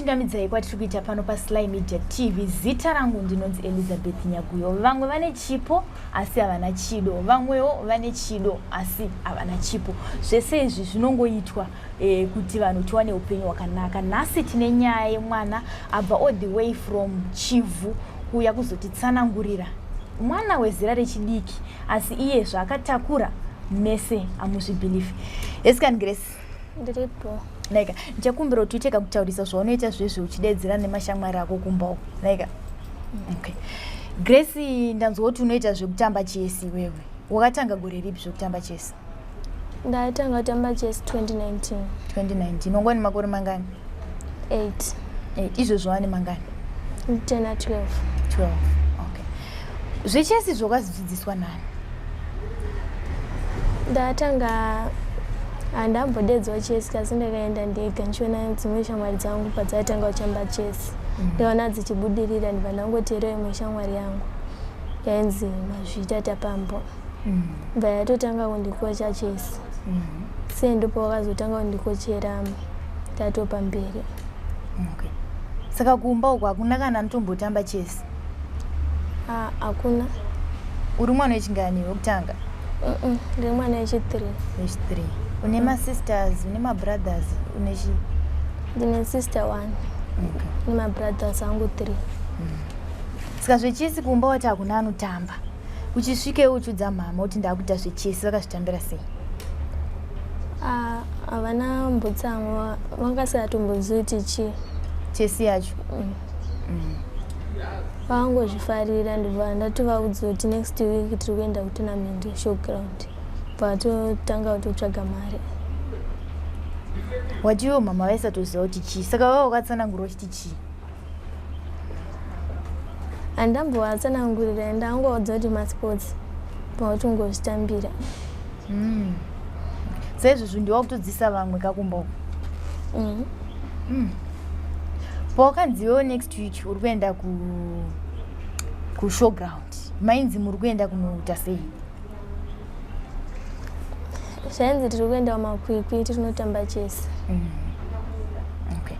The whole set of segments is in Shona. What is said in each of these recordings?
Sekukuchingamidzai kwatiri kuita pano paSly Media TV, zita rangu ndinonzi Elizabeth Nyaguyo. Vamwe vane chipo asi havana chido, vamwewo vane chido asi havana chipo. Zvese izvi zvinongoitwa kuti vanhu tiwane upenyu hwakanaka. Nhasi tine nyaya yemwana abva all the way from Chivhu kuuya kuzotitsanangurira, mwana wezera rechidiki, asi iye zvaakatakura mese hamuzvibhilivhi. Esikani Grace? Ndiripo. Naika, ndichakumbira kuti uite kakutaurisa zvaunoita zvezve uchidedzera nemashamwari ako kumba uko, naika. Okay, Grace, ndanzwa kuti unoita zvekutamba chess. Iwewe wakatanga gore ripi zvekutamba chess? Ndatanga kutamba chess 2019. 2019. Wanga une makore mangani? 8. Izvozvo wane mangani? 10 na 12. 12, okay. Zvechess zvakazodzidziswa nani? Ndatanga, handambodedzwa chess, kasi ndakaenda ndega ndichiona dzimwe shamwari dzangu padzaitanga kutamba chess. Ndikaona dzichibudirira, ndibva ndangoterawo imwe shamwari yangu yainzi Mazvita Tapambo. Bva yatotanga kundikocha chess. Se ndipo wakazotanga kundikochera tatopa mberi. Okay, saka kumba uko hakuna kana anotombotamba chess? Ah, hakuna. Uri mwana wechingani, wekutanga? Ndiri mwana wechi3. Wechi3. Une masisters, une mabrothers, une chi? Ndine sister one. Nemabrothers angu 3. Saka zvechess kumba wati hakuna anotamba. Uchisvikewo uchiudza mama kuti ndakuita zvechess, vakazvitambira sei? Ah, havana mbotsamwa, vangasatombozivi kuti chii. Chess yacho? Vangozvifarira. Ndobva ndatovaudza kuti next week tiri kuenda kutournament yeshowground, vatotanga kutotsvaga mari. Watiwo mama vaisatoziva kuti chii, saka vava wakatsanangura uchiti chii? Handambovatsanangurira, ndangovaudza kuti masports, pautongozvitambira. Saizvozvo ndiwa kutodzidzisa vamwe kakumba uko? Mm. Pawakanziwewo next week uri kuenda kushowground, mainzi muri kuenda kunoita sei? Zvainzi tiri kuenda kumakwikwi, tirinotamba chess. Okay,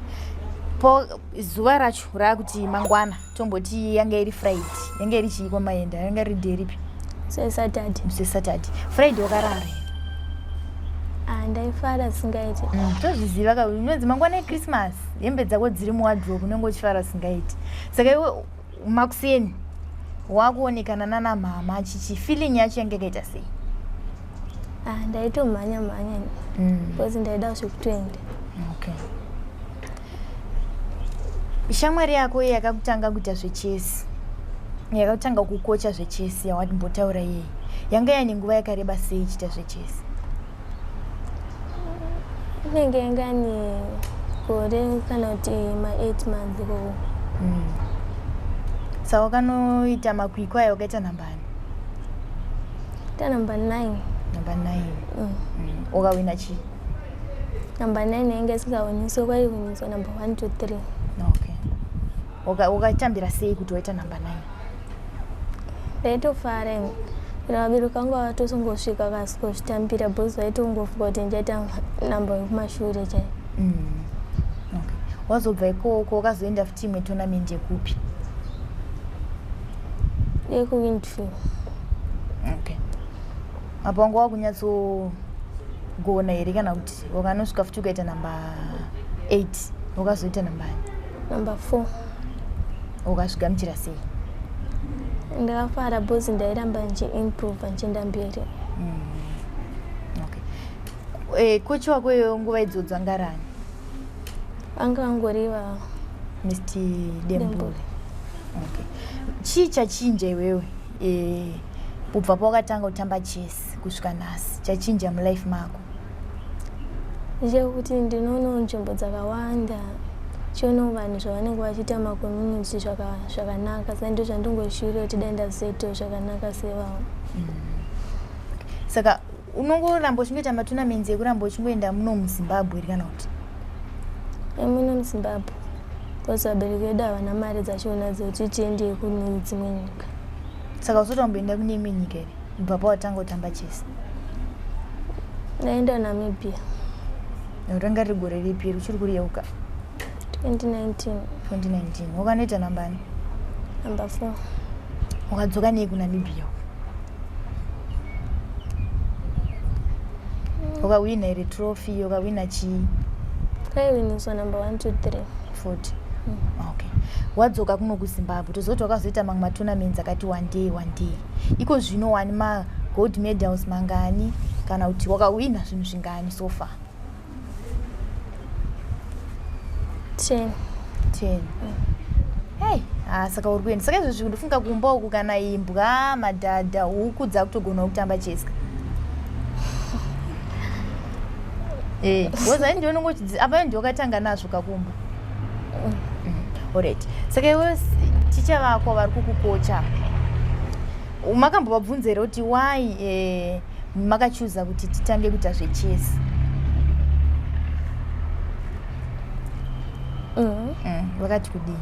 po zuva racho raakuti mangwana, tomboti yanga iri Friday, yanga iri chii kwamaenda, yanga iri day ripi? SeSaturday. SeSaturday. Friday wakarara here? Ah, ndaifara singaiti. Tozviziva ka, unonzi mangwana eChristmas, hembe dzako dziri muwardrobe, unenge uchifara singaiti. Saka iwe makuseni wakuonekana nana mama chichi, feeling yacho yange yakaita sei? Ah, ndaitomhanya mhanya because ndaida zvekutoenda. Okay, shamwari yako iye yakakutanga kuita zvechess, yakakutanga kukocha zvechess yawatimbotaura iyei, yanga yaine nguva yakareba sei ichiita zvechess? Inenge yanga ni gore kana kuti ma8 months ikoko. Saka wakanoita makwikwi aya, wakaita nambani? Ta number 9. Namba 9? Wakawina chii? Number 9 yainge isingawiniswe, kwaiwiniswa number 1 to 3. Okay, wakatambira sei kuti waita namba 9? Ndaitofara ini. Kana vabereki vangu vatosongosvika vakasingozvitambira because vaitongofunga kuti ndichaita namba yekumashure chai. Okay, wazobva ikoko wakazoenda futi imwe tournament yekupi? YekuWindville. Okay, apa wanga wakunyatsogona here, kana kuti wakanosvika futi ukaita namba 8, wakazoita nambani? Number 4. Wakazvigamuchira sei? Ndakafara because ndairamba ndichiimprove, ndichienda mberi. Okay, kochi wako iyoyo nguva idzodzo anga rani? Anga angoriva. Mr Dembule. Dembule. Okay, chii chachinja iwewe kubva pawakatanga kutamba chess kusvika nhasi, chachinja mulife mako? Ndechekuti ndinoonawo nzvimbo dzakawanda, chionawo vanhu zvavanenge vachiita macommunity zvakanaka. Saka ndo zvandingoshuvira kuti dai ndazoitawo zvakanaka sevavo. Saka unongoramba uchingoita matournaments ekuramba uchingoenda muno muZimbabwe here, kana kuti? Emuno muZimbabwe, because vabereki vedu havana mari dzachona dzekuti tiende kune dzimwe nyika. Saka usati wamboenda kune imwe nyika here kubva pawatanga kutamba chess? Ndaenda Namibia. Ranga riri gore ripi, uchiri kuriyeuka? 2019. 2019 wakanoita nambani? Number 4. Wakadzoka nei kuNamibia? Wakawina here trophy? Wakawina chii? Kaiwiniswa number 1 2 3. 40. Okay, wadzoka kuno kuZimbabwe, tozoti wakazoita mamwe matournaments akati one day one day. Iko zvino wani magold medals mangani, kana kuti wakawina zvinhu zvingani so far? 10. 10. Hei, ah, saka uri kuenda. Saka izvozvi ndofunga kumba uku kana imbwa, madhadha, huku dzakutogona kutamba chess. Wozai ndiwe unongochidzi apa, ndiwe wakatanga nazvo kakumba. Alright, saka iwe, ticha vako vari kukukocha, makambovabvunza here kuti why makachuza kuti titange kuita zvechess? Vakati kudii?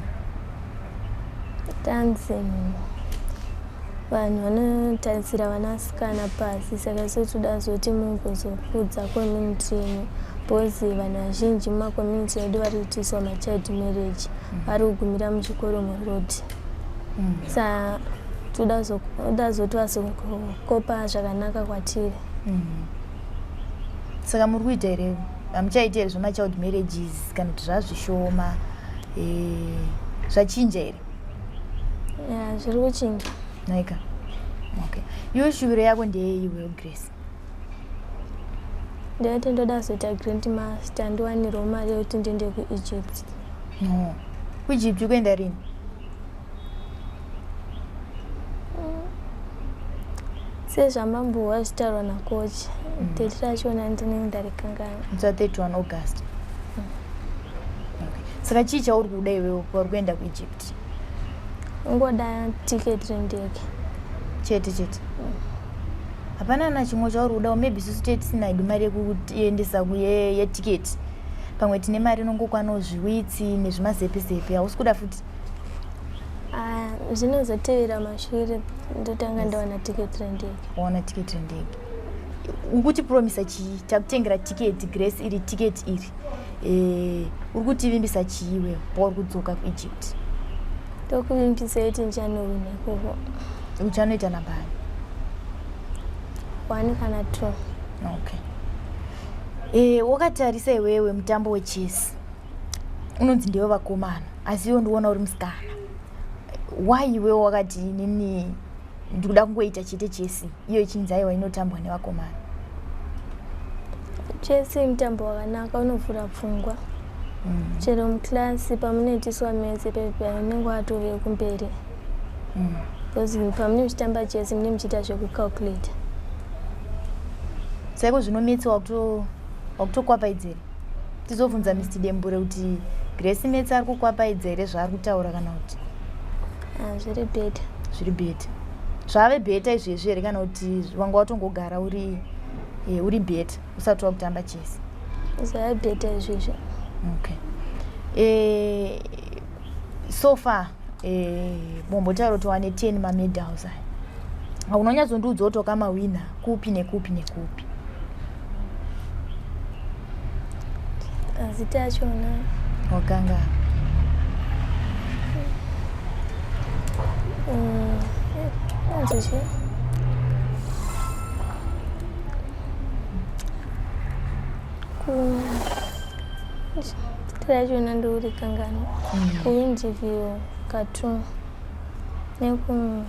Tanzi vanhu vanotarisira vanasikana pasi, saka isu toda zoti mugozokudza community yenyu, because vanhu vazhinji mumacommunity edu vari kuitiswa machild marriage, vari kugumira muzvikoro muroad. Sa toda zoti vazokopa zvakanaka kwatiri. Saka muri kuita here, hamuchaiti here zvemachild marriages, kana kuti zvazvishoma, zvachinja here? Ya, zviri kuchinja. Naika, okay, iwe shuviro yako ndeyeiwewo, Grace? Ndinoti ndoda kuzoita grand master, ndiwanirwo mari yekuti ndiende kuEgypt. No, kuEgypt kuenda rini? Sezvamambohwa zvichitaurwa nakochi, date rachona ndinenge ndarikanganwa. Musi wa31 August. Okay. Saka chii chauri kuda iwewo pauri kuenda kuEgypt? Ungoda tiketi rendege. Chete chete, hapana na chimwe chauri kudawo? Maybe isusu tee tisina hedu mari yekuendesa yetiketi, pamwe tine mari inongokwanawo zviwitsi nezvimazepezepe. Hausi kuda futi? Ah, zvinozotevera mashure, ndotanga ndawana tiketi rendege. Waona tiketi rendege, uri chii? Takutengera tiketi, Grace, iri tiketi iri. Uri kutivimbisa chii iwewe pauri kudzoka kuEgypt? Ndokuvimbisa kuti ndichanowina ikoko. Uchanoita nambani? 1 kana 2. Okay. Wakatarisa iwewe mutambo wechess unonzi ndewe vakomana, asi iwe ndiona uri musikana. Why iwewe wakati inini ndikuda kungoita chete chess, iyo ichinzi aiwa, inotambwa nevakomana? Chess mutambo wakanaka, unovhura pfungwa. Chero muklasi pamunoitiswa maths pepe, unenge watove kumberi, because pamunenge muchitamba chess munenge muchiita zvekucalculate. Saiko zvino maths wakutokwapaidzere? Tizobvunza Mr Dembure kuti Grace maths ari kukwapaidza here zvaari kutaura, kana kuti? Ah, zviri better. Zviri better, zvave better izvezvi here, kana kuti wanga watongogara uri better usati wakutamba chess? Zvave better izvezvi. Okay. So far, mombotaura kuti wane 10 mamedals aya, haunonyatsondiudza kuti wakamawina kupi nekupi nekupi? Azita achona. Wakanga Anzi chi ku zita rachona ndorikanganwa. Kuwindiville katu neku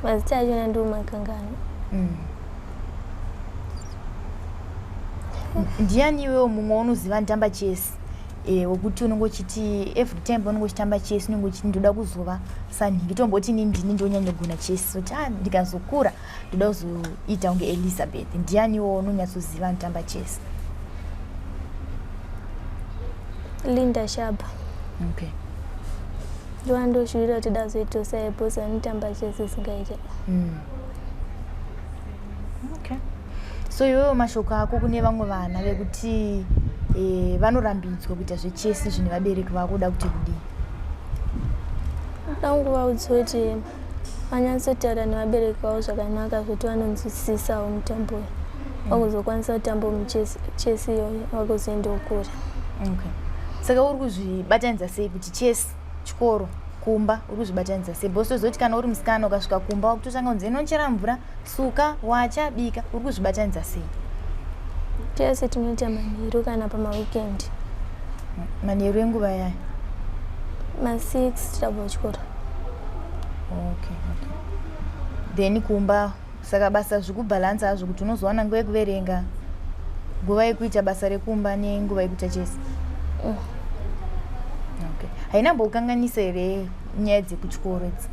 mazita achona ndomakanganwa. Ndiani iwewo mumwe unoziva nditamba chess, wekuti unenge uchiti every time paunenge uchitamba chess unenge uchiti ndoda kuzova sanhingi? Tomboti ini ndini ndonyanyogona chess, kuti ah, ndikazokura ndoda kuzoita kunge Elizabeth. Ndiani iwewo unonyatsoziva anotamba chess? Linda Shaba. Okay. Ndovandoshuvira kuti dazoitawo saye, because anotamba chess isingaite. Okay, so iwewo mashoko ako kune vamwe vana vekuti vanorambidzwa kuita zvechess zvine vabereki vako, uda kuti kudii? Ndoda kungovaudza kuti vanyatsotaura nevabereki vavo zvakanaka, zvekuti vanonzwisisawo mutambo uyu, vagozokwanisa kutamba chess iyoyo, vagozoendawo kure. Okay. Saka uri kuzvibatanidza sei kuti chess, chikoro, kumba, uri kuzvibatanidza sei? Because tozoti kana uri musikana ukasvika kumba wakutotanga kunzi inochera mvura, suka, wacha, bika. Uri kuzvibatanidza sei? Chess tinoita manheru kana pamaweekend. Manheru enguva yayo? Ma6 tabva kuchikoro. Okay, then kumba saka basa zvikubhalansa hazvo kuti unozowana nguva yekuverenga, nguva yekuita basa rekumba nenguva yekuita chess? Okay, haina mbokukanganisa here nyaya dzekuchikoro idzi,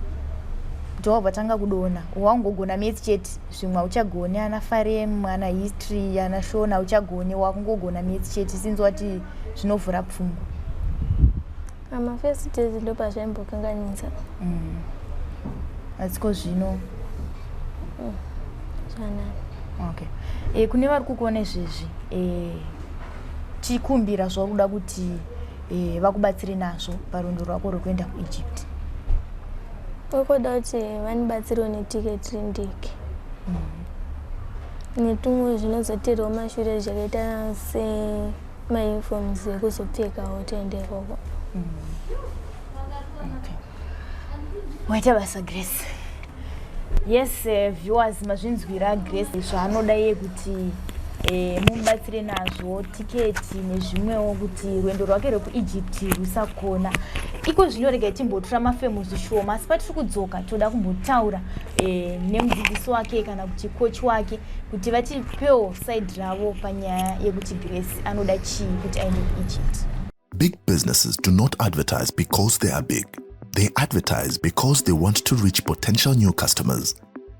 kuti wabva tanga kudonha, wangogona maths chete, zvimwe hauchagoni, ana farm, ana history, ana Shona hauchagoni, wakungogona maths chete, sinzi wati zvinovhura pfungwa? Pamafirst days ndo pazvaimbokanganisa. Asi ko zvino? Zvanani. Okay, kune vari kukuona izvezvi, tikumbira zvauri kuda kuti vakubatsire nazvo parwendo rwako rwekuenda kuEgypt. Ukuda kuti vandibatsirewo netiketi rendege netumwe zvinozoteerwa mashure zvakaita semauniforms ekuzopfekawo tiende ikoko. Okay. Waita basa, Grace. Yes, viewers, mazvinzwira Grace zvaanoda iye kuti mumubatsire nazvo, tiketi nezvimwewo, kuti rwendo rwake rwekuEgypt rusakona. Iko zvino regai timbotora mafemo zvishoma, asi patiri kudzoka toda kumbotaura nemudzidzisi wake kana kuti coach wake kuti vatipewo side ravo panyaya yekuti Grace anoda chii kuti aende kuEgypt. Big businesses do not advertise because they are big. They advertise because they want to reach potential new customers.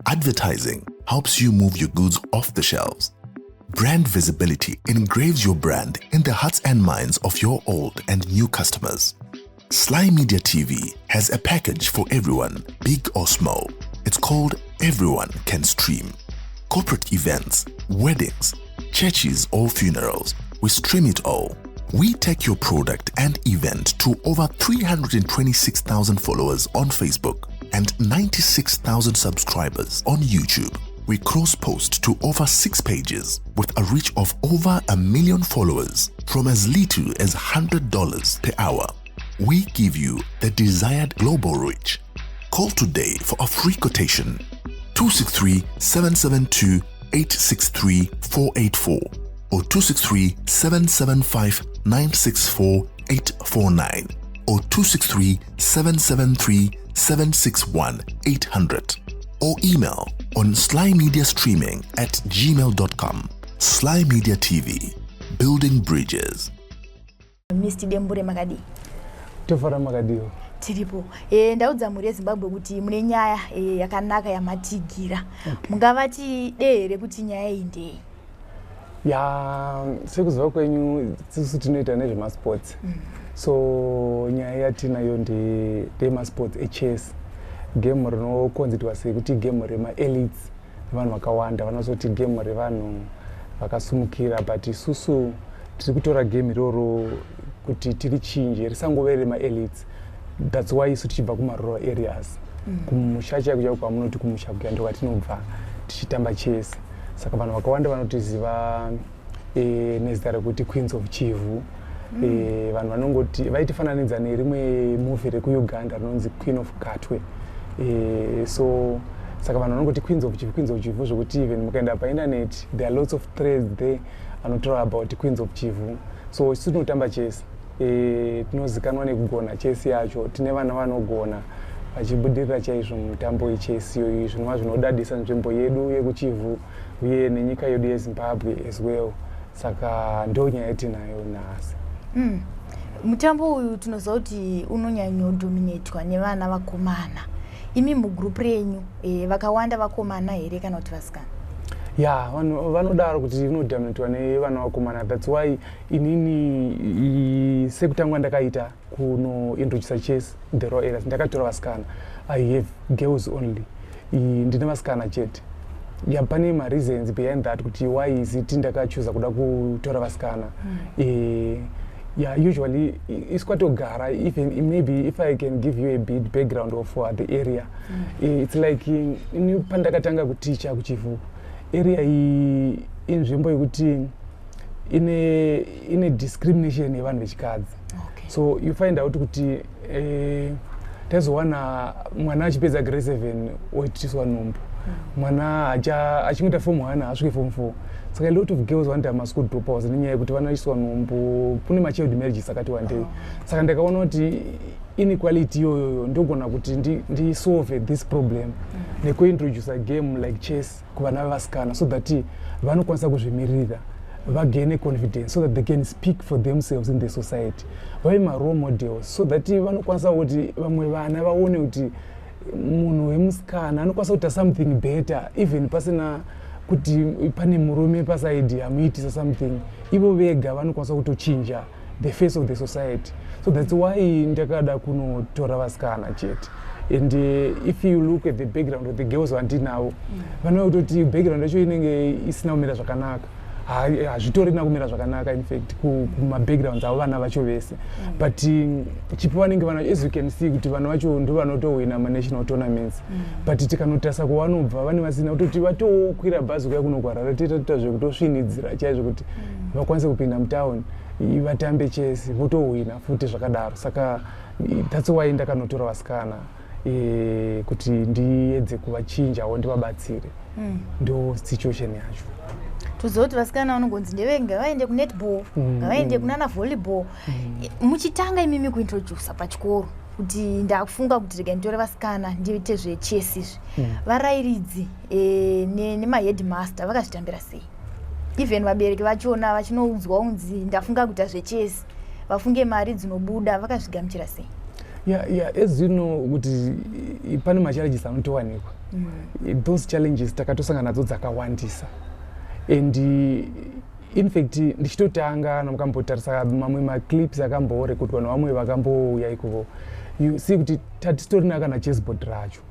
Advertising helps you move your goods off the shelves. Brand visibility engraves your brand in the hearts and minds of your old and new customers. Sly Media TV has a package for everyone, big or small. It's called Everyone Can Stream. Corporate events, weddings, churches, or funerals, we stream it all. We take your product and event to over 326,000 followers on Facebook and 96,000 subscribers on YouTube. We cross post to over six pages with a reach of over a million followers from as little as $100 per hour. We give you the desired global reach. Call today for a free quotation: 263 772 863 484 or 263 775 964 849 or 263 773 761 800 or email on slymediastreaming@gmail.com. Sly Media TV, building bridges. Mr Dembure, makadii? Tofara, makadiwo? Tiripo. Ndaudza mhuri yeZimbabwe kuti mune nyaya yakanaka yamatigira. Mungavati de here kuti nyaya iyi ndei? Ya, sekuziva kwenyu, isusu tinoita nezvemasports. So nyaya yatinayo ndeyemasports echess, game rinokonzitwa sekuti game remaelites nevanhu vakawanda vanozoti game revanhu vakasumukira, but isusu tiri kutora game iroro kuti tirichinje risangove remaelites. That's why isu tichibva kumarural areas, kumusha chaiko chaiko, kwamunoti kumusha kuya, ndokwatinobva tichitamba chess. Saka vanhu vakawanda vanotiziva nezita rekuti Queens of Chivhu. Vanhu vanongoti vaitifananidza nerimwe movie rekuUganda rinonzi Queen of Katwe. So saka vanhu vanongoti Queens of Chivhu, Queens of Chivhu, zvokuti even mukaenda painternet there are lots of threads there anotaura about Queens of Chivhu. So isu tinotamba chess, tinozikanwa nekugona chess yacho. Tine vana vanogona vachibudirira chaizvo mumutambo wechess iyoyi, zvinova zvinodadisa nzvimbo yedu yekuChivhu uye nenyika yedu yeZimbabwe as well. Saka ndo nyaya yatinayo nhasi. Mutambo uyu tinoziva kuti unonyanyodominatwa nevana vakomana. Imi mugroup renyu vakawanda vakomana here kana kuti vasikana? Ya, vanhu vanodaro kuti inodominatwa nevana vakomana. That's why inini sekutangwa ndakaita kunointrodusa chess in the rural areas, ndakatora vasikana. I have girls only. Ndine vasikana chete. Ya, pane mareasons behind that kuti why is it ndakachuza kuda kutora vasikana. Yeah, usually isikwatogara, even maybe if I can give you a bit background of the area. It's like ini pandakatanga kuticha kuChivhu area iyi, inzvimbo yekuti ine discrimination yevanhu vechikadzi. So you find out kuti taizowana mwana achipedza grade 7 oitiswa nhumbu, mwana achingoita form 1 haasvike form 4. Saka a lot of girls vanoita maschool dropouts nenyaya yekuti vanoiswa nhumbu. Kune machild marriages akati wandei. Saka ndakaona kuti inequality iyoyoyo ndogona kuti ndisolve this problem nekuintroduce game like chess kuvana vevasikana, so that vanokwanisa kuzvimirira, vagaine confidence, so that they can speak for themselves in the society, vave marole models, so that vanokwanisa kuti vamwe vana vaone kuti munhu wemusikana anokwanisa kuita something better, even pasina kuti pane murume paside amuitisa something. Ivo vega vanokwanisa kutochinja the face of the society. So that's why ndakada kunotora vasikana chete. And if you look at the background of the girls vandinavo, vanova kutoti background yacho inenge isina kumira zvakanaka. Hazvitorina kumira zvakanaka, in fact, kumabackgrounds avo vana vacho vese, but chipo vanenge vana. As you can see kuti vana vacho ndo vanotowina manational tournaments, but tikanotarisa kwavanobva, vane vasina kutoti vatokwira bhazi kuya kunoKwarara, toita zvekutosvinidzira chaizvo kuti vakwanise kupinda mutauni, vatambe chess, votowina futi zvakadaro. Saka that's why ndakanotora vasikana, kuti ndiedze kuvachinjawo, ndivabatsire. Ndo situation yacho. Toziva kuti vasikana vanongonzi ndeve ngavaende kunetball, ngavaende kunana volleyball. Muchitanga imimi kuintroduca pachikoro kuti ndakufunga kuti rega nditore vasikana ndiite zvechess izvi, varayiridzi nemaheadmaster vakazvitambira sei? Even vabereki vachona vachinoudzwa kunzi ndafunga kuita zvechess, vafunge mari dzinobuda, vakazvigamuchira sei? Yeah, as you know kuti pane machallenges anotowanikwa. Those challenges takatosangana nadzo dzakawandisa. And in fact, ndichitotanga, namukambotarisa mamwe maclips akamborekodwa nevamwe vakambouya ikoko, you see kuti tatisitorina kana chessboard racho.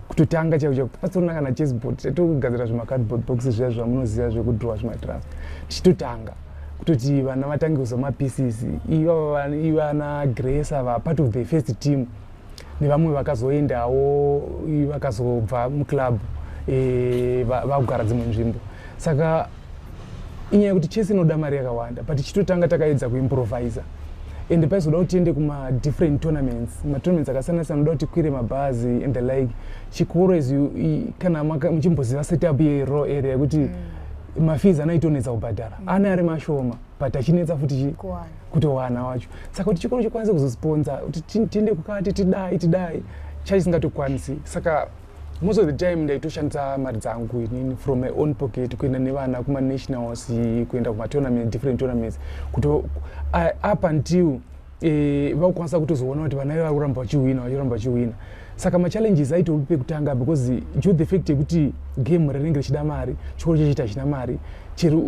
Kutotanga chaiko chaiko pasitorina kana chessboard. Tatogadzira zvimacardboard boxes zviya zvamunoziva zvekudrowa zvimadraft. Tichitotanga kutoti vana vatange kuziva mapieces, ivana Grace ava part of the first team nevamwe vakazoendawo, vakazobva muclub, vakugara dzimwe nzvimbo. Saka inyaya yekuti chess inoda mari yakawanda, but tichitotanga takaedza kuimprovisa, and paizoda kuti tiende kumadifferent tournaments, matournaments akasiyana siyana, oda kuti tikwire mabhazi and the like. Chikoro, as kana muchimboziva setup yerural area yekuti mafees anaitonetsa kubhadhara, ane ari mashoma but achinetsa futi Kuwana. kutowana wacho. Saka kuti chikoro chikwanise kuzosponsa kuti tiende kukati tidai tidai, chachisingatokwanisi. Saka most of the time ndaitoshandisa mari dzangu inini from my own pocket kuenda nevana kumanationals, kuenda kumatournament, different tournaments, kuti up until vakukwanisa kutozoona kuti vana vari kuramba vachiwina, vachiramba vachiwina. Saka machallenges aitovi pekutanga because due the fact yekuti game rinenge richida mari, chikoro chechiita hachina mari. Chero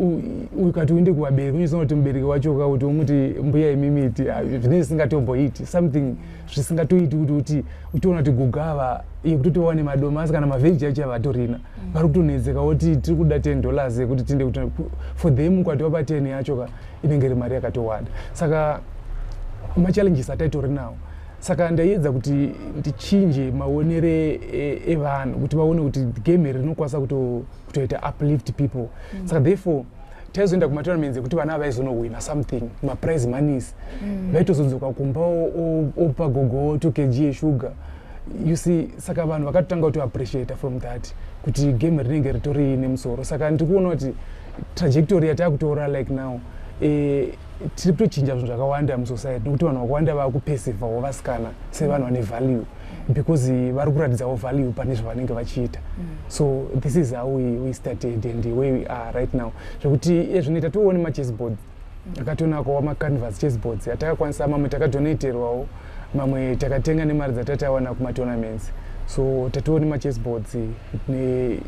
ukati uende kuvabereki, unozoona kuti mubereki wacho kakuti umuti mbuya imimiti, zvinenge zvisingatomboiti, something zvisingatoiti kuti uchiona kuti gugava yekutoti wawane madomasi kana mavheji acho avatorina, vari kutonetseka woti tiri kuda $10 yekuti tiende kuti for them ukati wapa 10 yacho ka, inenge iri mari yakatowanda. Saka machallenges ataitori nawo. Saka ndaiedza kuti ndichinje maonere evanhu kuti vaone kuti game iri rinokwanisa kutoita uplift people. Saka therefore taizoenda kumatournaments ekuti vana vaizonowina something, maprize monies, vaitozodzoka kumba opa gogo 2 kg yeshuga, you see. Saka vanhu vakatotanga kutoappreciata from that kuti game rinenge ritori nemusoro. Saka ndiri kuona kuti trajectory yatakutora like now, tiri kutochinja zvinhu zvakawanda musociety, nokuti vanhu vakawanda vakuperceivawo vasikana sevanhu vane value because vari kuratidzawo value pane zvavanenge vachiita. So this is how we started and where we are right now, zvekuti ezvinoita toone machessboards akatonakawo, macanvas chessboards atakakwanisa, mamwe takadonaterwawo, mamwe takatenga nemari dzatatawana kumatournaments. So tatione machessboards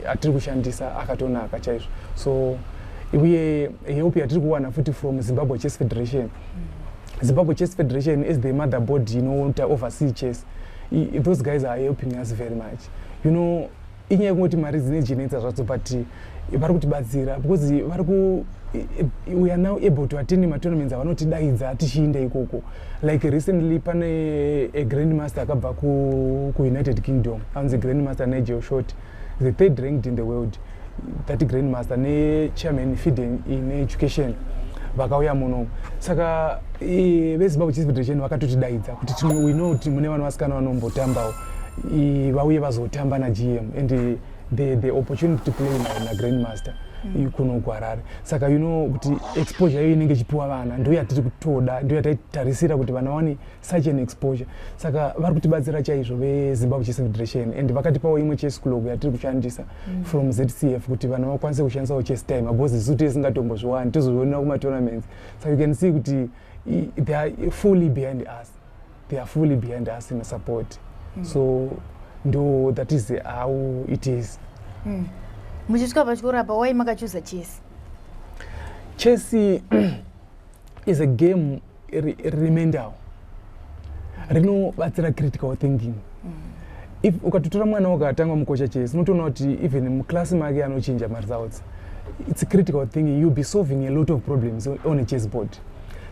atiri kushandisa akatonaka chaizvo. So uye help yatiri kuwana futi from Zimbabwe Chess Federation. Zimbabwe Chess Federation is the mother board inoita oversee chess. Those guys are helping us very much. Inyaya yekungoti mari dzine dzichinetsa zvadzo, but vari kutibatsira because vari ku we are now able to attend matournaments avanotidaidza tichiinda ikoko. Like recently pane a grandmaster akabva kuUnited Kingdom anonzi Grandmaster Nigel Short, the third ranked in the world. That grandmaster nechairman FIDE in education. Vakauya muno, saka veZimbabwe Chess Federation vakatotidaidza kuti we know kuti mune vana vasikana vanombotambawo, vauye vazotamba naGM, and the opportunity to play nagrandmaster kuno kuHarare. Saka you know kuti exposure iyo inenge ichipiwa vana ndo yatiri kutoda, ndo yataitarisira kuti vana vawane such an exposure. Saka vari kutibatsira chaizvo veZimbabwe Chess Federation, and vakatipawo imwe chess clock yatiri kushandisa from ZCF kuti vana vakwanise kushandisawo chess time, because isu tisingatombozviwani, tozozvionera kumatournaments. So you can see kuti they are fully behind us, they are fully behind us in support. So ndo that is how it is. Muchisvika pachikoro apa, wai makachuza chess? Chess is a game riri mental, rinobatsira critical thinking. If ukatotora mwana ukatanga mukocha chess, unotoona kuti even muklasi make anochinja maresults. It's critical thinking. You'll be solving a lot of problems on a chess board.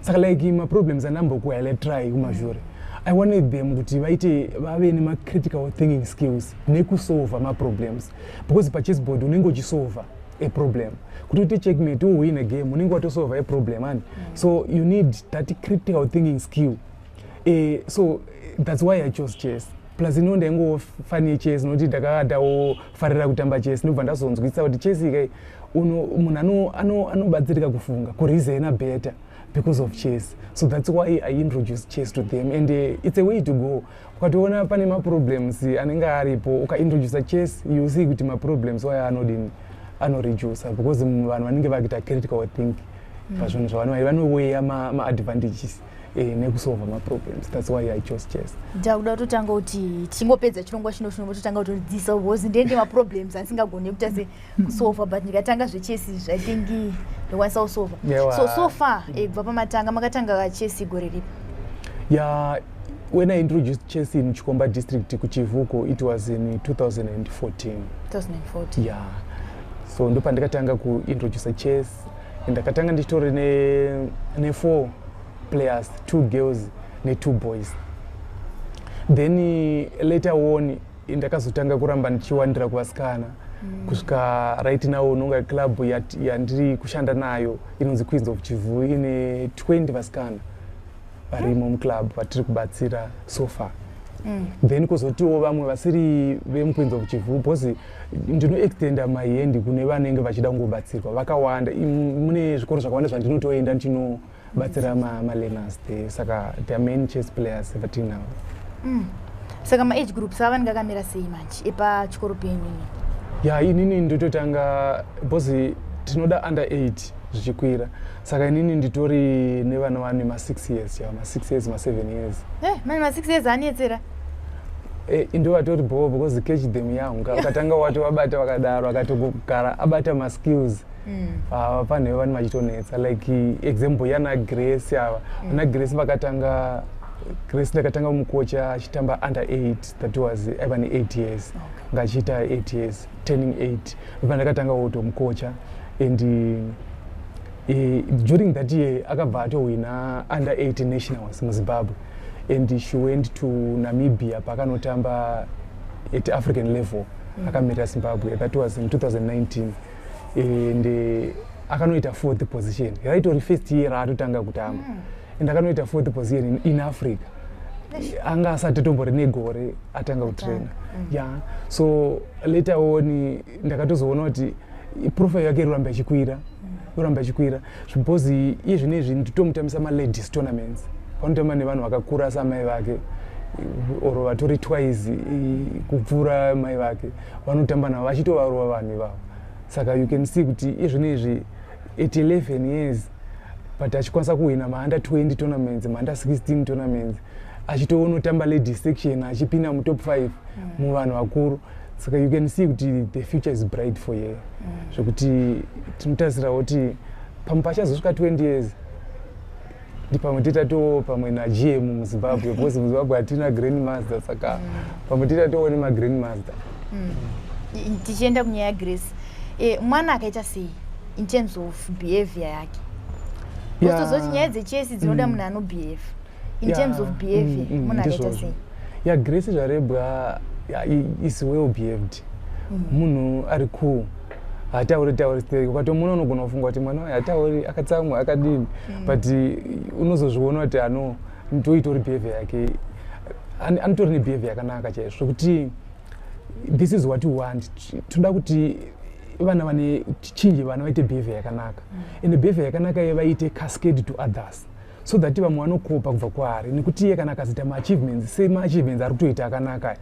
Saka like maproblems andambokuhighlightrai kumashure, I wanted them kuti vaite vave nemacritical thinking skills nekusolva maproblems, because pachess board unenge uchisolva a problem. Kuti uite checkmate, uwin a game, unenge watosolva a problem ani. So you need that critical thinking skill. So that's why I chose chess. Plus ino ndaingofani chess nokuti ndakadawofarira kutamba chess, ndobva ndazonzwisisa kuti chess ikai munhu anobatsirika kufunga, kureasona better because of chess. So that's why I introduced chess to them, and it's a way to go. Ukatoona pane maproblems anenge aripo, ukaintroduca chess, you see kuti maproblems waya anodini, anoreduca, because vanhu vanenge vakuita critical think pazvinhu zvavanova, vanoweya maadvantages nekusolva maproblems. That's why I chose chess. Ndakuda kutotanga kuti tichingopedza chirongwa chino, chinombototanga kutodzidzisa, because ndende maproblems andisingagoni kuita se kusolva, but ndikatanga zvechess izvi, I think ndokwanisa kusolva. So so far, kubva pamatanga, makatanga chess gore ripi? Yeah, when I introduced chess in Chikomba District, kuChivhu, it was in 2014. 2014? Yeah, so ndopandakatanga kuintroduca chess. Ndakatanga ndichitori ne4 players, two girls ne2 boys. Then later on ndakazotanga kuramba ndichiwandira kuvasikana kusvika right now unonga club yandiri kushanda nayo inonzi Queens of Chivhu, ine 20 vasikana varimo muclub vatiri kubatsira so far. Then kuzotiwo vamwe vasiri vemuQueens of Chivhu, because ndinoextenda my hand kune vanenge vachida kungobatsirwa vakawanda. Mune zvikoro zvakawanda zvandinotoenda ndinobatsira malearners there. Saka there are many chess players vatinavo. Saka maage groups ava akamira sei manje epachikoro penyu? Ya, inini ndototanga because tinoda under 8 zvichikwira. Saka inini nditori nevana vane ma6 years, ya, ma6 years, ma7 years. Mane ma6 years anetsera. Ndo vatori bho, because catch them young, ukatanga watovabata vakadaro, akatogara abata maskills. Pane vane vachitonetsa, like example yana Grace ava. Ana Grace vakatanga, Grace ndakatanga mukocha achitamba under 8, that was aiva ne8 years, ngachiita 8 years, turning 8, ndobva ndakatanga kutomukocha, and during that year akabva atowina under 8 nationals muZimbabwe, and she went to Namibia pakanotamba at African level akamirira Zimbabwe. That was in 2019, and akanoita fourth position. Raitori first year raatotanga kutamba, and akanoita fourth position in Africa. Anga asati tombori negore atanga kutraina. Yeah, so later on ndakatozoona kuti profile yake iroramba ichikwira, iroramba ichikwira, because iye zvinezvi nditomutambisa maladies tournaments, panotamba nevanhu vakakura samai vake or vatori twice kupfuura mai vake, vanotamba navo vachitovarova vanhu ivavo. Saka you can see kuti iye zvinezvi at 11 years, but achikwanisa kuhwina maunder 20 tournaments, maunder 16 tournaments, achitoonotamba ladies section, achipinda mutop 5 muvanhu vakuru. Saka you can see kuti the future is bright for her, zvekuti tinotarisirawo kuti pamwe pachazosvika 20 years ndi pamwe titatoo pamwe naGM muZimbabwe, because muZimbabwe hatina grand master. Saka pamwe titatoo nemagrand master. Tichienda kunyaya yaGrace, mwana akaita sei in terms of behavior yake? Tozoti nyaya dzechess dzinoda munhu anobehave in terms of behavior, munhu akaita Ndizvozvo. sei? Ya, Grace Zvarebwa, yeah, is well behaved. Munhu ari cool. Hatauri tauri stereki. Ukatomuona unogona kufunga kuti mwana uyu hatauri, akatsamwa, akadini, but unozozviona kuti ano ndoitori behavior yake. Anotori nebehavior yakanaka chaizvo, zvekuti this is what we want. Toda kuti vana vane tichinje, vana vaite behavior yakanaka, and behavior yakanaka iye vaite cascade to others, so that vamwe vanokopa kubva kwaari, nekuti iye kana akazoita maachievements, semaachievements ari kutoita akanaka,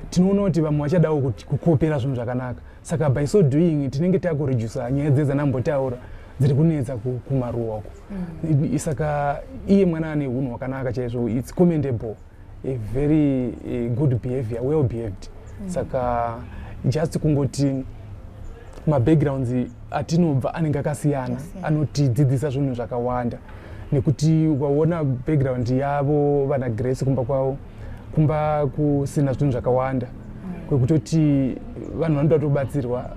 tinoona kuti vamwe vachadawo kuti kukopera zvinhu zvakanaka. Saka by so doing tinenge takuredusa nyaya dzedzanambotaura dziri kunetsa kumaruwa uko. Saka iye mwana ane unhu hwakanaka chaizvo. It's commendable, a very good behavior, well behaved. Saka just kungoti mabackgrounds atinobva anenge akasiyana, Akasiyana. anotidzidzisa zvinhu zvakawanda, nekuti ukaona background yavo vana Grace, kumba kwavo, kumba kusina zvinhu zvakawanda, kwekutoti vanhu vanoda kutobatsirwa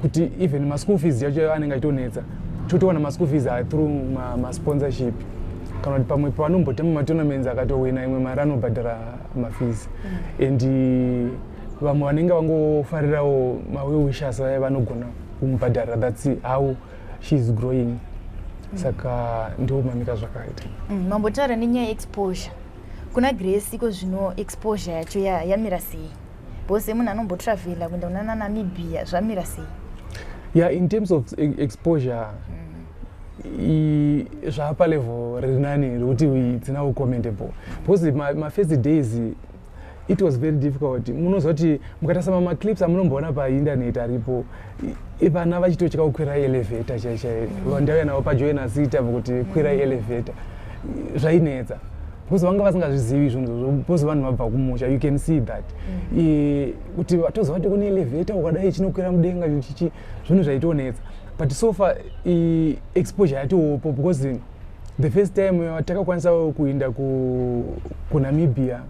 kuti even maschool fees yacho anenge achitonetsa. Totowana maschool fees aya through masponsorship, kana kuti pamwe pavanombotamba matournaments, akatowina imwe mari anobhadhara mafees, and vamwe vanenge vangofarirawo mawell wishers vaya vanogona kumubhadharira. That's how she is growing. Saka ndo mamira zvakaita. Mambotaura nenyaya yeexposure kuna Grace. Iko zvino exposure yacho yamira sei? Because munhu anombotravhela kuenda kunana Namibia, zvamira sei? Yeah, in terms of exposure, zvapa level riri nani, rekuti it's now commendable, because mafirst days it was very difficult. Munoziva kuti mukatarisa maclips amunomboona painternet aripo, vana vachitotya kukwira elevator chai chai. Ndauya navo paJoina City apo kuti kwira elevator, zvainetsa because vanga vasingazvizivi zvinhu izvozvo, because vanhu vabva kumusha. You can see that kuti vatoziva kuti kune elevator ukadai chinokwira mudenga chichi, zvinhu zvaitonetsa. But so far exposure yatowopo, because the first time takakwanisa kuenda kuNamibia,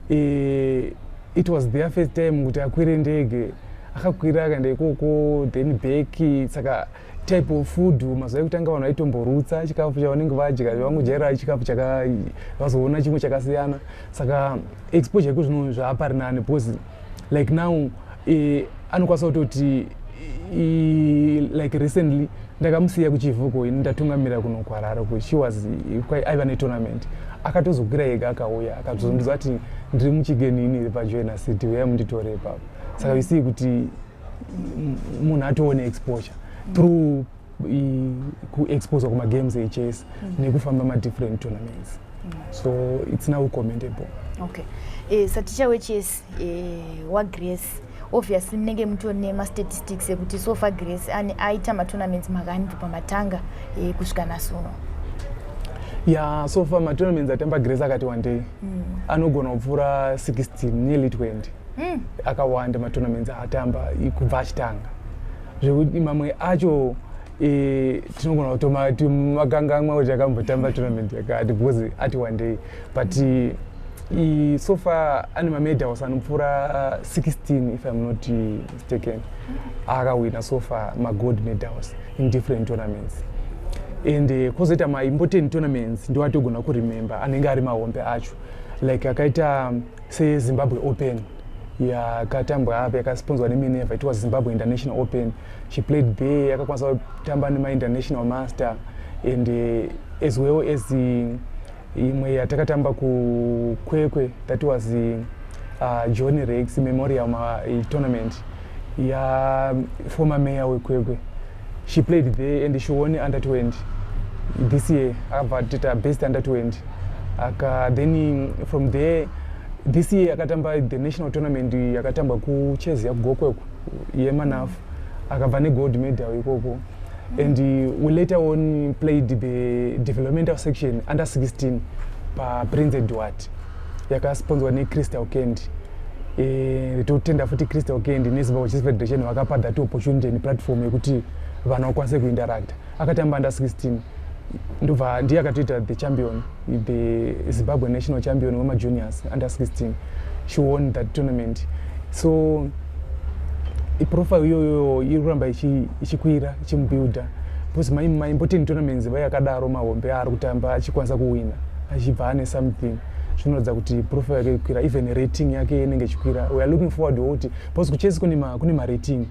it was their first time kuti akwire ndege. Akakwira akaenda ikoko, then back. Saka type of food, mazuva ekutanga vanhu vaitomborutsa chikafu chavanenge vadya, vangojaira chikafu chaka, vazoona chimwe chakasiyana. Saka exposure iko zvino zvaapari nani, because like now anokwanisa kutoti like recently ndakamusiya kuChivhu, ini ndatungamira kuno kuHarare. She was aiva netournament, akatozokwira ega akauya, akazondiudza kuti ndiri muChicken Inn iri paJoina City, uyai munditore ipapo. Saka you see kuti munhu atoone exposure through kuexposwa kumagames echess nekufamba madifferent tournaments. So it's now commendable. Okay, saticha wechess waGrace, obviously munenge mutori nemastatistics ekuti so far Grace ane aita matournaments makani kubva pamatanga kusvika nhasi uno? Yeah, so far matournaments atamba Grace akati one day anogona kupfuura 16, nearly 20. Akawanda matournaments aatamba kubva achitanga, zvekuti mamwe acho tinogona kutomakangamwa kuti akambotamba tournament yakati, because ati one day. But so far ane mamedals anopfuura 16, if I'm not mistaken, akawina so far magold medals in different tournaments. And kwozoita maimportant tournaments ndo atogona kuremember, anenge ari mahombe acho, like akaita seZimbabwe Open yakatambwa apa, yakasponsorwa neMinerva. It was Zimbabwe International Open. She played there, akakwanisa kutamba nemainternational master, and as well as imwe yatakatamba kuKwekwe, that was John Rex Memorial Tournament ya former mayor weKwekwe. She played there and she won under 20 this year. Akabva toita best under 20. Aka then from there this year akatamba the national tournament yakatambwa kuchess yakuGokwe yemanafu, akabva negold medal ikoko. And we later on played the developmental section under 16 paPrince Edward, yakasponsorwa neCrystal Candy. Totenda futi Crystal Candy neZimbabwe Chess Federation vakapa that opportunity and platform yekuti vanhu vakwanise kuinteracta. Akatamba under 16, ndobva ndiye akatoita the champion, the Zimbabwe national champion wemajuniors under 16. She won that tournament. So iprofile iyoyo iri kuramba ichikwira, ichimubuilda, because maimportant tournaments vai akadaro mahombe aari kutamba, achikwanisa kuwina, achibva ane something. Zvinoratidza kuti profile yake ikwira, even rating yake inenge ichikwira. We are looking forward wokuti, because kuchess kune marating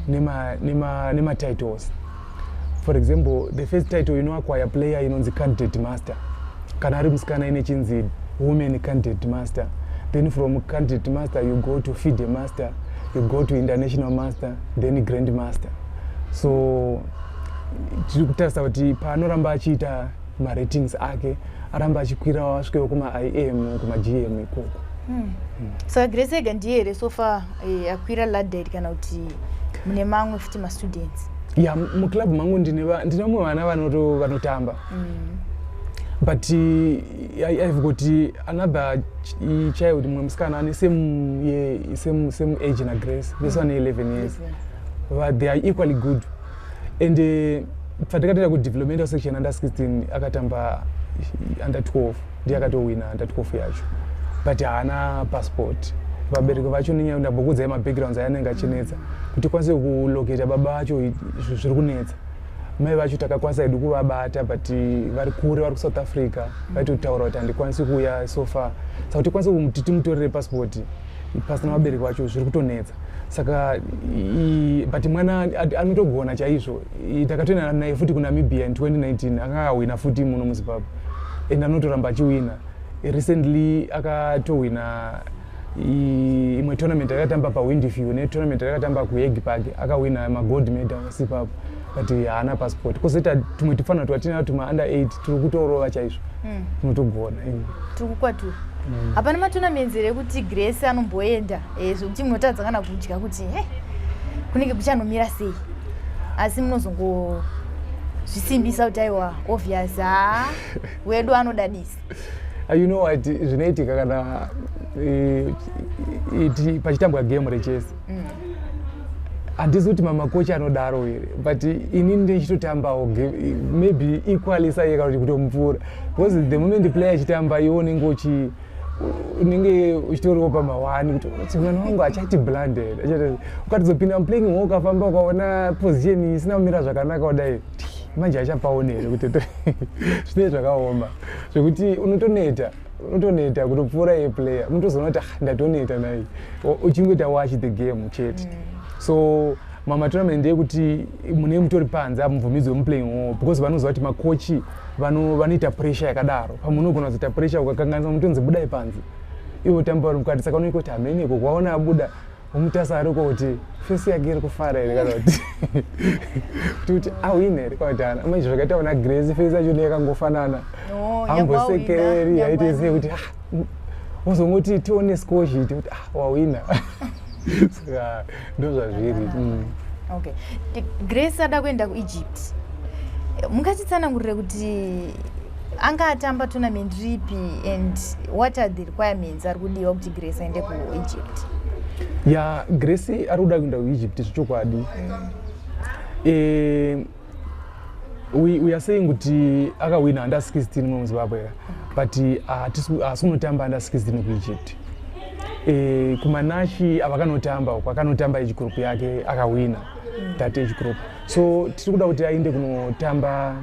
nematitles. For example, the first title inoacquire player inonzi Candidate Master. Kana ari musikana, ine chinzi Women Candidate Master. Then from Candidate Master you go to FIDE Master, you go to International Master, then Grand Master. So tiri kutarisa kuti paanoramba achiita maratings ake, aramba achikwirawo, asvikewo kuma-IM, kuma-GM ikoko. Saka Grace ega ndiye here so far akwira ladder, kana kuti mune mamwe futi mastudents? Ya, muclub mangu ndine vamwe vana vanotamba, but I've got another child, mumwe musikana ane same age naGrace. Vese vane 11 years, but they are equally good. And patakatoenda kudevelopmental section under 16, akatamba under 12, ndiye akatowina under 12 yacho, but haana passport. Vabereki vacho, nenyaya ndambokuudzai mabackgrounds ayanenge achinetsa kuti tikwanise kulocata baba vacho, zviri kunetsa. Mai vacho takakwanisa hedu kuvabata, but vari kure, vari kuSouth Africa. Vaitotaura kuti handikwanisi kuuya so far, saka kuti tikwanise kuti timutorere passport pasina vabereki vacho zviri kutonetsa. Saka but mwana anotogona chaizvo. Takatoenda naye futi kuNamibia in 2019, akawina futi muno muZimbabwe, and anotoramba achiwina. Recently akatowina imwe tournament akatamba paWindifield, netournament akatamba kuHague Park, akawina magold medals ipapo, but haana passport. Kwozoita tumwe tufana twatina tuma under 8 turi kutorova chaizvo, tunotogona. Tiri kukwatura. Hapana matournaments here ekuti Grace anomboenda, zvokuti munotadza kana kudya kuti he kunenge kuchanomira sei, asi munozongozvisimbisa kuti aiwa, obvious, ha, wedu anodadisa? You know what zvinoitika kana pachitambwa game rechess? Handisi kuti mamakochi anodaro here, but inini ndichitotambawo maybe equally saiye kana kuti kutomupfuura, because the moment player achitamba, iwe unenge uchi unenge uchitoriwo pamawani kuti mwana wangu achaiti blunder. Ukatozopinda muplaying hall, ukafamba, ukaona position isina kumira zvakanaka kudai, manje achapaona here kuti zvinenge zvakaoma, zvekuti unotoneta, unotoneta kutopfuura iye player. Unotozoona kuti, "Ah, ndatoneta nai," uchingoita watch the game chete. So mamatournament ndeyekuti mune mutori panze, amubvumidzwe muplaying hall, because vanoziva kuti makochi vanoita pressure yakadaro. Pamwe unogona kuzoita pressure, ukakanganisa, mutonzi budai panze, iwe utamba uri mukati. Saka unoita kuti hameneko kwaona abuda, womutasa ariko kuti face yake iri kufara here, kana kuti kuti awine here, kana kuti haana. Manje zvakaita una Grace, face yacho yakangofanana, ambosekereri, yaite sei kuti, ah, wozongoti tione score sheet kuti, ah, wawina. Saka ndo zvazviri. Okay, Grace ada kuenda kuEgypt. Mungatitsanangurire kuti anga atamba tournament ripi, and what are the requirements ari kudiwa kuti Grace aende kuEgypt? Ya, Grace ari kuda kuenda kuEgypt zvechokwadi. We are saying kuti akawina under 16 muno muZimbabwe, but haasi kunotamba under 16 kuEgypt. Kumanashi avakanotamba uko, akanotamba age group yake, akawina that age group. So tiri kuda kuti aende kunotamba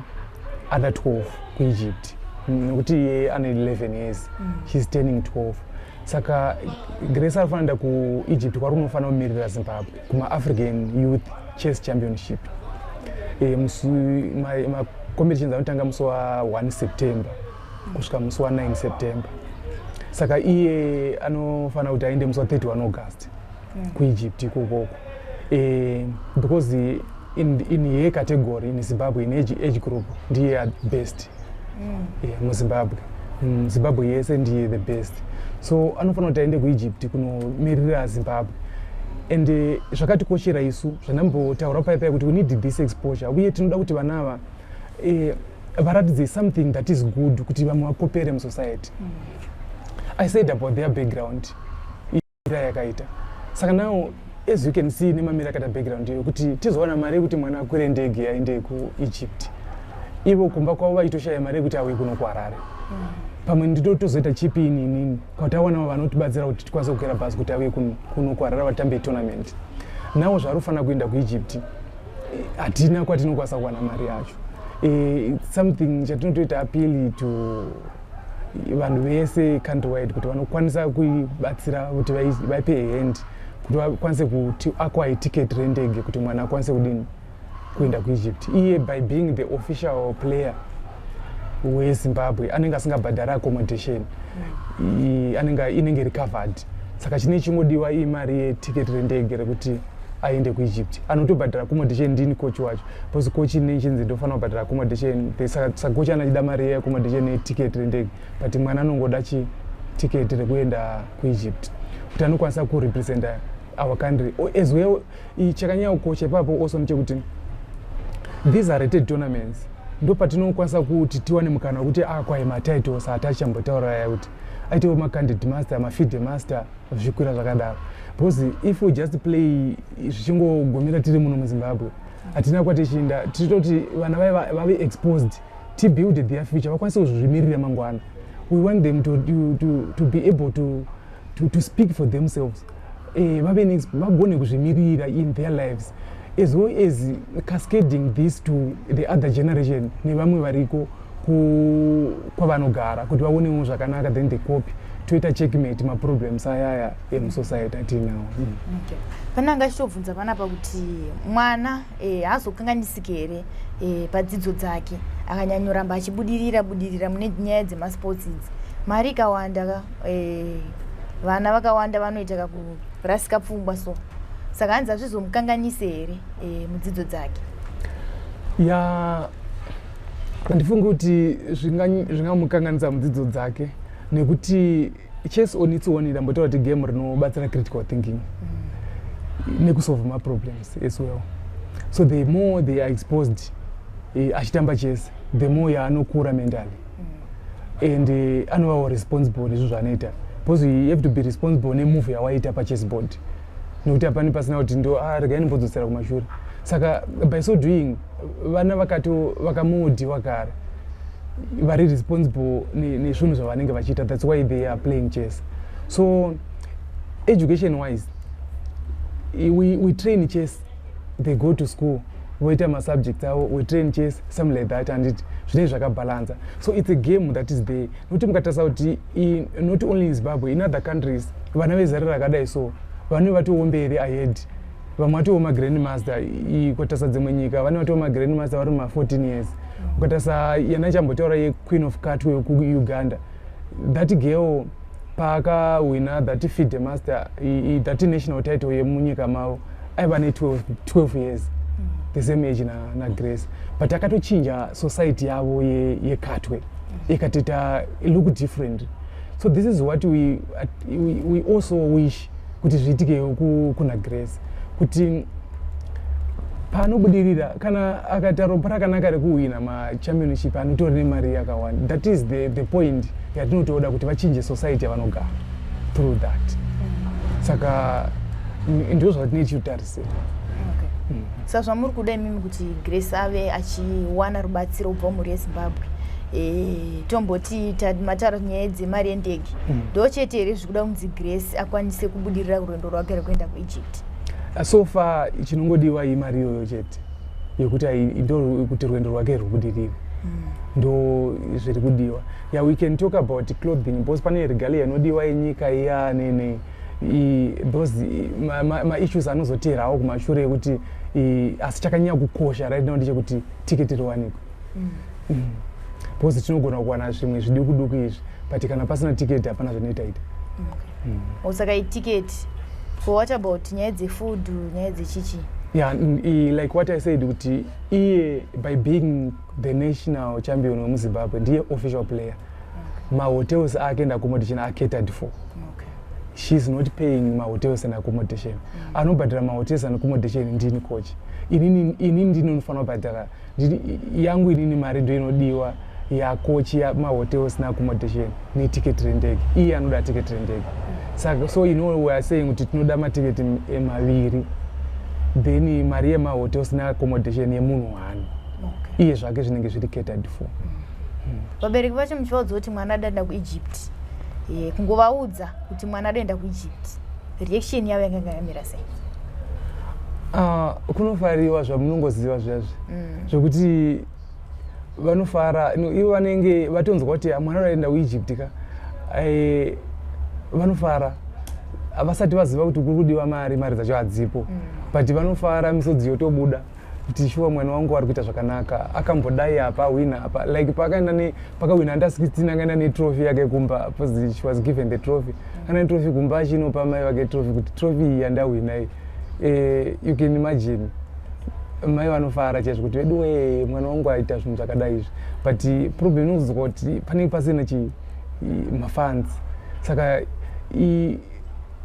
under 12 kuEgypt, nekuti iye ane 11 years, she's turning 12. Saka Grace ari kufanira kuEgypt, kwari kunofanira kumirira Zimbabwe kumaAfrican Youth Chess Championship. Macompetitions anotanga musi wa1 September kusvika musi wa9 September. Saka iye anofanira kuti aende musi wa31 August kuEgypt ikokoko, because in her category in Zimbabwe, in age group, ndiye best yeah, muZimbabwe, Zimbabwe yese ndiye the best. So anofanira kuti aende kuEgypt kunomirira Zimbabwe. And zvakatikoshera isu, zvandambotaura paipai, kuti we need this exposure, uye tinoda kuti vana ava varatidze something that is good kuti vamwe vakopere musociety. I said about their background ira yakaita. Saka now, as you can see, nemamiri akaita background iyo, kuti tizowana mari yekuti mwana akwire ndege aende kuEgypt, ivo kumba kwavo vaitoshaya mari yekuti auye kuno kuHarare. Pamwe nditotozoita chipini inini kana tawanawo vanotibatsira kuti tikwanise kukwira bhasi kuti auye kuno kuHarare vatambe tournament. Nawo zvari kufanira kuenda kuEgypt, hatina kwatinokwanisa kuwana mari yacho. Something chatinotoita appeal to Vanhu vese countrywide kuti vanokwanisa kuibatsira kuti vaipe hand kuti vakwanise kuti acquire ticket rendege kuti mwana akwanise kudini, kuenda kuEgypt. Iye, by being the official player weZimbabwe, anenge asingabhadhari accommodation. Anenge inenge iri covered. Saka chine chingodiwa imari yeticket rendege rekuti aende kuEgypt. Anotobhadhara accommodation ndini coach wacho, because coach nechinzi ndofanira kubhadhara accommodation. Saka coach anachida mari yeaccommodation neticket rendege, but mwana anongoda chi ticket rekuenda kuEgypt kuti anokwanisa kurepresenta our country as well. Chakanyanya kukosha ipapo also ndechekuti these are rated tournaments. Ndo patinokwanisa kuti tiwane mukana wekuti acquire matitles atachambotaura aya, kuti aitewo macandidate master, maFIDE master, zvichikwira zvakadaro, because if we just play zvichingogumira tiri muno muZimbabwe, hatina kwatichiinda. Tichitoti vana vave exposed, tibuild their future, vakwanise kuzvimirira mangwana. We want them to be able to speak for themselves, vave vagone kuzvimirira in their lives, as well as cascading this to the other generation nevamwe variko kwavanogara kuti vaonewo zvakanaka, then they copy, toita checkmate maproblems ayaya emusociety atinawo. Okay. Pane anga achitobvunza panapa kuti mwana haazokanganisiki here padzidzo dzake akanyanyoramba achibudirira budirira mune nyaya dzemasports idzi? Mari ikawanda ka, vana vakawanda vanoita kakurasika pfungwa, so saka hanzi hazvizomukanganisi here mudzidzo dzake? Ya, handifungi kuti zvingamukanganisa mudzidzo dzake, nekuti chess on its own, ndambotaura kuti game rinobatsira critical thinking nekusolve maproblems as well. So the more they are exposed achitamba chess, the more yaanokura mentally and anovawo responsible nezvinhu zvaanoita, because you have to be responsible nemove yawaita pachess board, nekuti hapani pasina kuti ndo, ah, regai ndimbodzosera kumashure. Saka by so doing, vana vakato vakamodhiwa kare vari responsible nezvinhu zvavanenge vachiita. That's why they are playing chess. So education wise, we train chess, they go to school, voita masubjects avo, we train chess, something like that, anditi zvinenge zvakabhalansa. So it's a game that is there, nokuti mukatarisa kuti not only in Zimbabwe, in other countries, vana vezera rakadai so vane vatowo mberi ahead, vamwe vatowo magrand master. Kutarisa dzimwe nyika, vane vatowo magrand master vari muma14 years. Ukatarisa yandachambotaura yeQueen of Katwe yekuUganda, that girl paakawina that FIDE master, that national title yemunyika mavo, aiva ne12 12 years, the same age naGrace, but akatochinja society yavo yekatwe, ikatoita look different. So this is what we also wish kuti zviitikewo kuna Grace, kuti paanobudirira, kana akaita ropa rakanaka rekuwina machampionship, anotori nemari yakawanda. That is the point yatinotoda kuti vachinje society yavanogara through that. Saka ndo zvatinee tichitarisira. Okay. Saka zvamuri kuda imimi kuti Grace ave achiwana rubatsiro kubva mumhuri yeZimbabwe, tomboti mataura nyaya dzemari yendege, ndo chete here zviri kuda kunzi Grace akwanise kubudirira rwendo rwake rwekuenda kuEgypt? So far chinongodiwa imari iyoyo chete yekuti ndo kuti rwendo rwake rwubudirire, ndo zviri kudiwa. Yeah, we can talk about clothing because pane regalia inodiwa yenyika iya nene those maissues anozoteerawo kumashure ekuti asi chakanyanya kukosha right now ndechekuti tiketi riwanikwe, because tinogona kuwana zvimwe zviduku duku izvi, but kana pasina tiketi hapana zvinoita ita. Okay. Saka itiketi. For what about nyaya dzefood, nyaya dzechichi? Yeah, like what I said kuti iye by being the national champion wemuZimbabwe, ndiye official player, mahotels ake and accommodation are catered for. She's not paying mahotels and accommodation. Anobhadhara mahotels and accommodation ndini coach. Inini ndini unofanira kubhadhara. Yangu inini mari ndo inodiwa yacoach, yamahotels neaccommodation netiketi rendege. Iye anoda tiketi rendege. Saka so we are saying kuti tinoda matiketi maviri, then mari yemahotels neaccommodation yemunhu one. Iye zvake zvinenge zviri catered for. Vabereki vacho muchivaudza kuti mwana adaenda kuEgypt, kungovaudza kuti mwana adaenda kuEgypt, reaction yavo yakanga yamira sei? Ah, kunofariwa zvamunongoziva zvezvi, zvekuti Vanofara. No, ivo vanenge vatonzwa kuti, "Ah, mwana aenda kuEgypt ka." Vanofara vasati vaziva kuti kuri kudiwa mari, mari dzacho hadzipo, but vanofara, misodzi yotobuda kuti shuwa mwana wangu ari kuita zvakanaka, akambodai apa, awina apa. Like paakaenda pakawina under 16, akaenda netrophy yake kumba because she was given the trophy. Akaenda netrophy kumba, achinopa mai vake trophy kuti trophy iyi yandawina iyi. You can imagine, mai vanofara chaizvo kuti vedu we, mwana wangu aita zvinhu zvakadai izvi. But problem inozwa kuti panenge pasina chi mafunds. Saka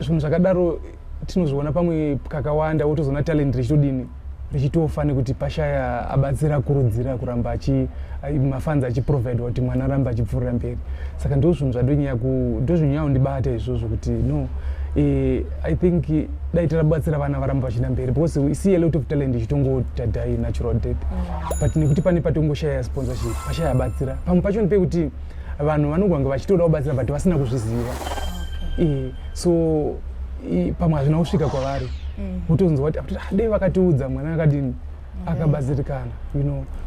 zvinhu zvakadaro tinozviona pamwe kakawanda, wotozoona talent richitodini, richitofa nekuti pashaya abatsira kurudzira kuramba mafunds achiprovidwa kuti mwana arambe achipfuurira mberi. Saka ndo zvinhu zvadonyanya ndo zvinyanya kundibata izvozvo kuti no, I think dai tirabatsira vana varamba vachienda mberi because we see a lot of talent ichitongoita die natural death, but nekuti pane patongoshaya sponsorship, pashaya batsira. Pamwe pacho ndepekuti vanhu vanogona vachitoda kubatsira but vasina kuzviziva. So pamwe hazvina kusvika kwavari, wotonzwa kuti, "Ah, dai vakatiudza, mwana akadini, akabatsirikana."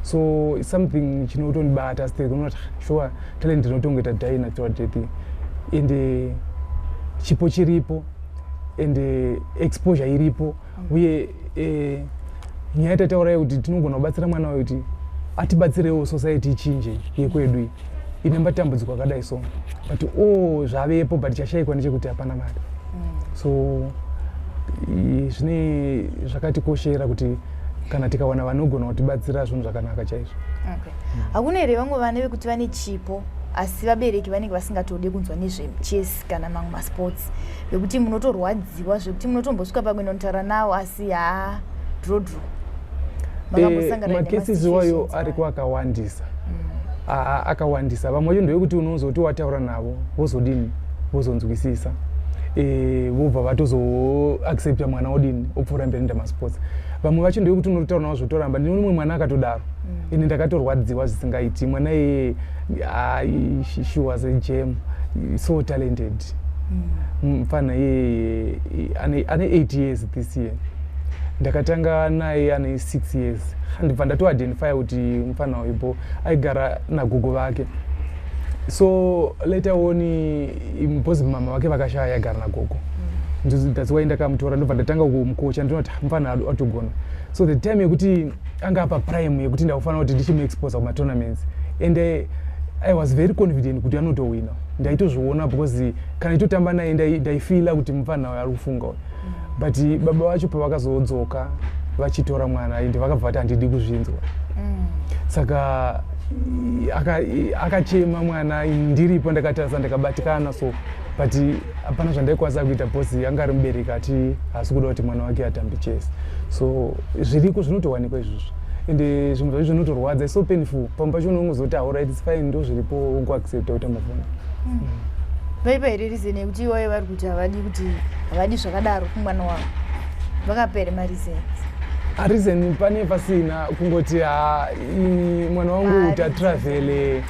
So it's something chinotondibata still, kunoti sure, talent inotongoita die natural death and chipo chiripo and exposure iripo. Uye nyaya yatataura yekuti tinogona kubatsira mwana wayo kuti atibatsirewo society ichinje yekwedu iyi ine matambudziko akadai so, but o zvavepo, but chashayikwa ndechekuti hapana mari. So zvine zvakatikoshera kuti kana tikawana vanogona kutibatsira, zvinhu zvakanaka chaizvo. Okay. Hakuna here vamwe vana vekuti vane chipo asi vabereki vanenge vasingatodi kunzwa nezvechess kana mamwe masports, vekuti munotorwadziwa zvekuti munotombosvika pamwe notaura navo asi haa, drodro? Macases iwayo ariko akawandisa. Akawandisa. Vamwe vacho ndevekuti unozoti wataura navo, vozodini, vozonzwisisa, vobva vatozoaccepta, mwana wodini, opfuura mberi ndamasports. Vamwe vacho ndevekuti unototaura navo zvotoramba. Ndine mumwe mwana akatodaro. Ine ndakatorwadziwa zvisingaiti. Mwana iyeye, she was a gem, so talented. Mufana iyeye ane 8 years this year. Ndakatanga naye ane 6 years. Ndibva ndatoidentify kuti mufana uyu aigara nagogo vake. So later on, because mama vake vakashaya, aigara nagogo. That's why ndakamutora, ndobva ndatanga kumukocha. Ndinoti mufana atogona. So the time yekuti anga apa prime yekuti ndakufanira kuti ndichimuexposa kumatournaments and I was very confident kuti anotowina. Ndaitozviona because kana itotamba naye ndaifeela kuti mufana uyu ari kufunga uyu. But baba vacho pavakazodzoka vachitora mwana, ende vakabva vati handidi kuzvinzwa. Saka akachema mwana ndiripo, ndakatarisa, ndakabatikana. So but hapana zvandaikwanisa kuita because anga ari mubereki ati haasi kuda kuti mwana wake atambe chess. So zviriko, zvinotowanikwa izvozvo, ende zvimwe zvacho zvinotorwadza, so painful. Pamwe pacho unongozoti, "Alright, it's fine, ndo zviripo," ungoaccepta kuti mafona. Vaipa here reason yekuti iwayo vari kuti havadi, kuti havadi zvakadaro kumwana wavo? Vakapa here mareasons? Reason pane pasina, kungoti ha, mwana wangu kuti atravele,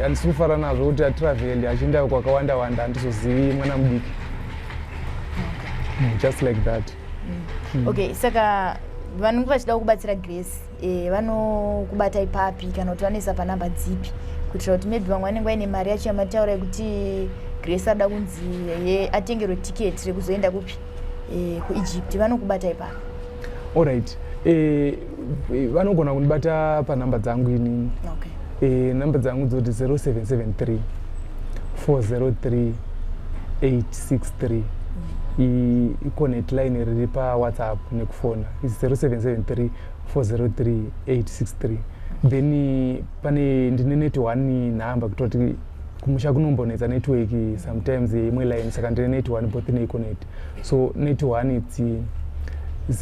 handisi kufara nazvo kuti atravele achienda kwakawanda wanda, handizozivi mwana mudiki. Just like that. Okay, saka vanenge vachida kubatsira Grace, vanokubata ipapi kana kuti vanoisa panhamba dzipi, kuitira kuti maybe vamwe vanenge vaine mari yacho yamataura yekuti Grace ada kunzi ye atengerwe tiketi rekuzoenda kupi, kuEgypt, vanokubata ipapi? Alright, vanogona kundibata panhamba dzangu inini. Namba dzangu dzoti 0773 403 863. Econet line riri paWhatsApp nekufona is 0773 403 863. Then pane ndine NetOne nhamba, kuitira kuti kumusha kunombonetsa network sometimes imwe line, saka ndine NetOne both neEconet. So NetOne it's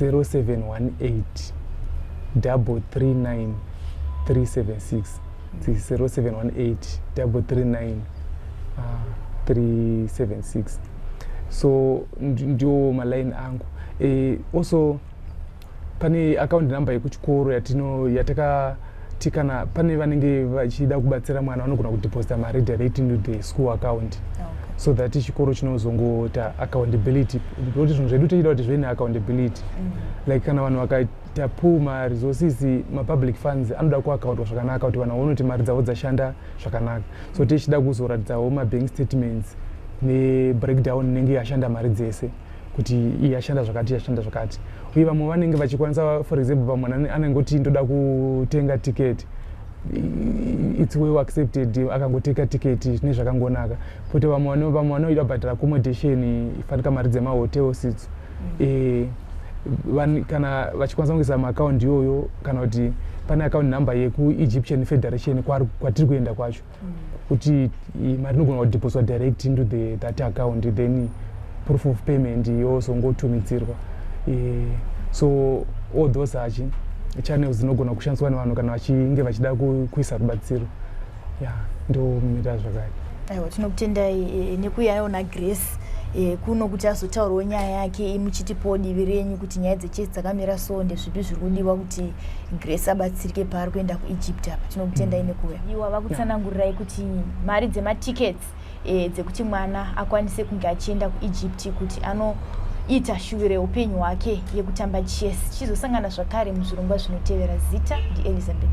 0718 339 376. It's 0718 339 376. So ndiwo maline angu. Also pane account number yekuchikoro yatino yatakati kana pane vanenge vachida kubatsira mwana, vanogona kudeposita mari direct into the school account. So that chikoro chinozongoita accountability, nokuti zvinhu zvedu tichida kuti zvive neaccountability. Like kana vanhu vakaita pool maresources, mapublic funds anoda kuaccountwa zvakanaka kuti vanhu vaone kuti mari dzavo dzashanda zvakanaka. So tichida kuzoratidzawo mabank statements nebreakdown inenge yashanda mari dzese, kuti iyi yashanda zvakati, yashanda zvakati. Uye vamwe vanenge vachikwanisa, for example, pamwe anengoti, "Ndoda kutenga ticket," it's well accepted akangoteka tiketi, zvine zvakangonaka. Pote vamwe vanoida kubhadhara accommodation, fanika mari dzemahotels idzo. Kana vachikwanisa kuisa maakaundi iyoyo, kana kuti pane account number yekuEgyptian Federation kwatiri kuenda kwacho, kuti mari inogona kudepositwa direct into that account, then proof of payment yozongotumidzirwa. So all those achi channels dzinogona kushandiswa nevanhu kana vachinge vachida kuisa rubatsiro. Ya, ndomira zvakare. Aiwa, tinokutendai nekuuyawo naGrace kuno kuti azotaurawo nyaya yake, muchitipawo divi renyu kuti nyaya dzechess dzakamira so, ndezvipi zviri kudiwa kuti Grace abatsirike paari kuenda kuEgypt apa. Tinokutendai nekuuya. Iwa vakutsanangurirai kuti mari dzematickets dzekuti mwana akwanise kunge achienda kuEgypt kuti anoita shuviro yeupenyu hwake yekutamba chess. Tichizosangana zvakare muzvirongwa zvinotevera. Zita ndiElizabeth.